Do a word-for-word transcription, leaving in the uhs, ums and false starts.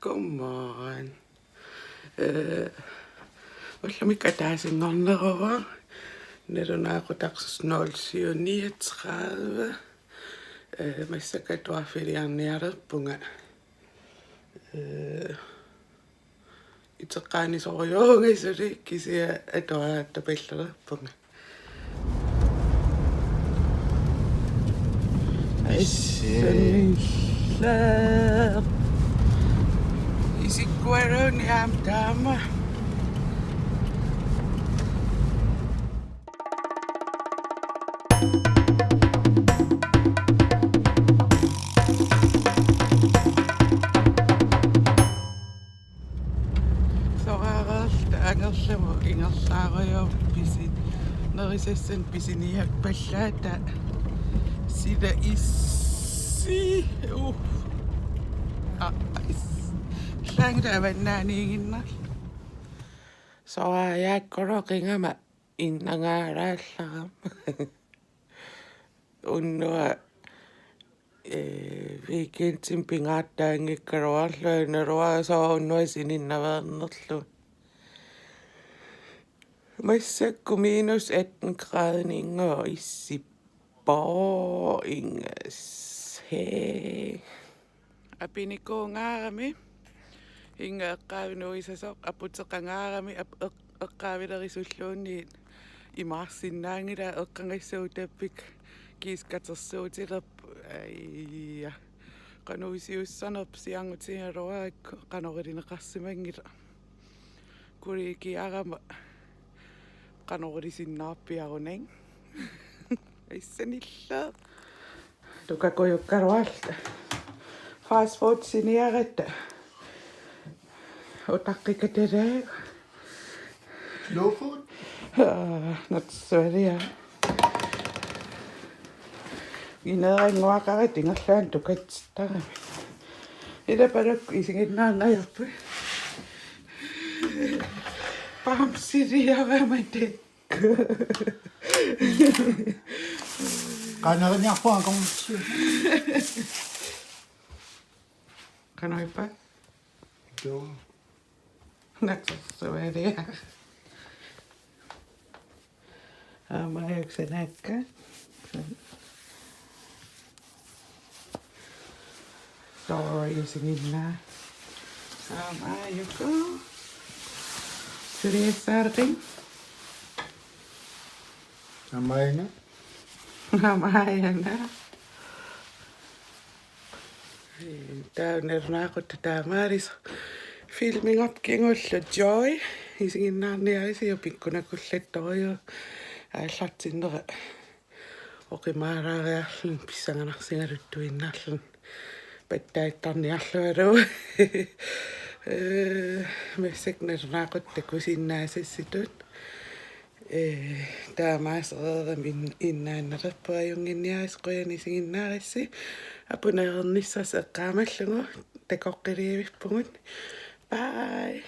Godmorgen. Øh, ullumi ataasinngorneruvoq. Nalunaaqutaq nul syv niogtredive. Øh, massakkut atuarfiliarnialerpunga. Øh, iteqqaanisorujoorunga suli, kisianni atuariattapallerpunga. Assalilaa. Isikkualuunniit aamma taama. Soraarta angerlamut ingerlaarujoorpoq pisi-, nerisassanik pisiniappallaata sila issi. Uh. Ah, is-, langda avannaaniiginnarlugu. Soraajaakkulu qingama innangaalaallarama. Unnuaq, øh, weekendimi pingaartaanngikkaluarlunga, naluara sooq unnuaq sininnaveernerlunga. Massakkut minus atten grader, inga issippoq, ingas. Hee. Apinikuungaarami, inga eqqaavinnguisasoq, aputeqangaarami, ap-, eq-, eqqaavilerisulluunniit imaarsinnaanngilaq, eqqagassat utappik kiisa katersuutilerput. Aija. Qanoq iliussanerput, sianertigaluarakku qanoq ilineqarsimanngilaq. Kuliikiarama qanoq ilisinnaarpiarunanga. Assalilaa. Tukakujukkaluarluta. Fast food siniaratta. Utaqqikatalaagu. Slow food? Aa, natersualiaq. Ineerannguaqarat ingerlaannaq tukatsittarami. Ila paluk isiginnaarnajarput. Bamsiliavamate. Qaaneriniarpunga kongutsuu. Qanoq ippa? Joo. Natersualiaq. Aamma ajuksanakka. Sorry, isiginnaa. Aamma ajuku. Suliassaarpit? Aamma aana. Aamma aana. Taava nalunaaqutaq taamaalisoq. Filmingorpoq kingulleq Joy. Isiginnaarniarisiuk pikkunakkullattorujuk. Aallartinnera oqimaalaariarluni pissanganarsigaluttuinnarluni. Pattaattarniarlualu. Øh, massakkut nalunaaqutaq takusinnaasassitut. Øh, taamaasereerami in-, innaannalerpunga, ajunnginniaritsi, qujanaq isiginnaaritsi. Apunereernissarsi eqqaamallugu, takoqqiliivippugut. Bye.